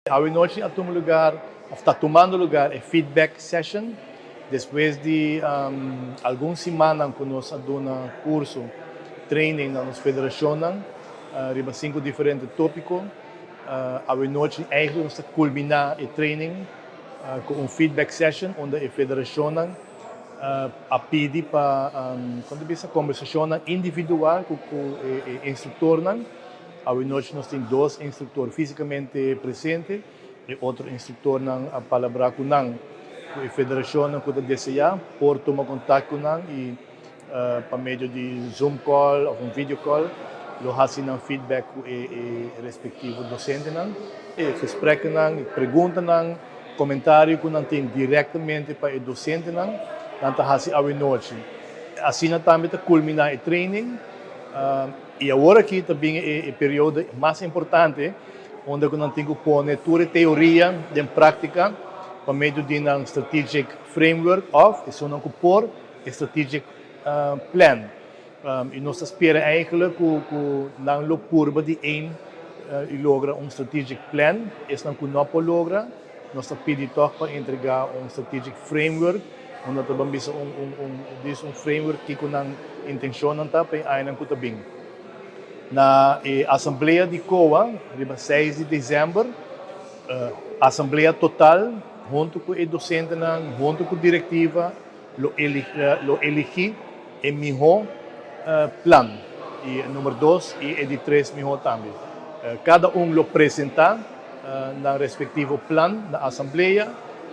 Awe nochi a tuma lugar, of ta tumando lugar, e feedback session. Despues di algun siman cu nos a duna curso, training na nos federacion, riba cinco diferente topico. Awe nochi eigenlijk nos ta culmina e training cu un feedback session unda e federacion a pidi pa con bisa conversacion individual cu e instructor. Awe nochi nos tin dos instructor fisicamente presente y otro instructor nan a palabra cu nan, cu e federacion cu ta desea por tuma contacto cu nan y pa medio di Zoom call of un video call lo haci nan feedback cu e respectivo docente nan. E gesprekken nan, pregunta nan, comentario cu nan tin directamente pa e docente nan, nan ta haci awe nochi. Asina tambe ta culmina e training y awor aki tambe e periodo mas importante unda cu nan tin cu pone tur teoria den practica pa medio di un strategic framework of esey nan por strategic plan. Y nos ta spera eigenlijk cu nan lo purba di aim y logra un strategic plan. Esnan cu no por logra, nos ta pidi toch pa entrega un strategic framework, unda tambe bisa un framework cu nan intencion ta pa aña cu ta bin. Na asamblea di COA, riba 6 di december, asamblea total, hunto cu e docente, hunto cu e directiva, lo eligi e miho plan. Y number 2 y di 3 miho tambe. Cada un lo presenta nan respectivo plan na asamblea,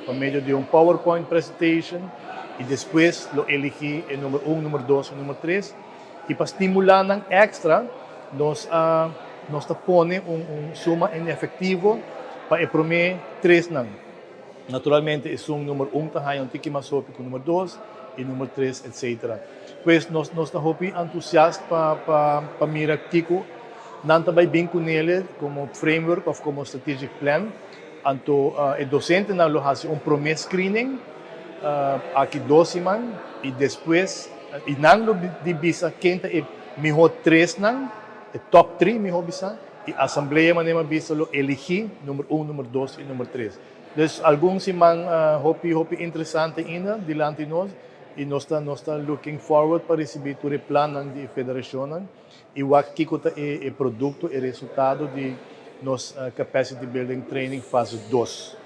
pa medio di un PowerPoint presentation, y despues lo eligi e number 1, number 2 y number 3. Y pa stimula nan extra, nos ta pone un suma en efectivo pa e prome tres nan. Naturalmente, esun number 1 ta un tiki mas hopi cu number 2 y number 3, etc. Pues nos ta hopi entusiasta pa mira kico nan ta bay bin cune como framework of como strategic plan. Anto, e docente nan lo haci un prome screening aki 2 siman y despues y nan lo di bisa ken ta e miho tres nan, e top 3 miho bisa, y asamblea manera bisa lo eligi number 1, number 2 y number 3. Dus algun siman hopi hopi interesante ainda dilanti nos y nos ta looking forward pa ricibi tur plan di federacion y wak kico ta e producto y resultado di nos capacity building training fase 2.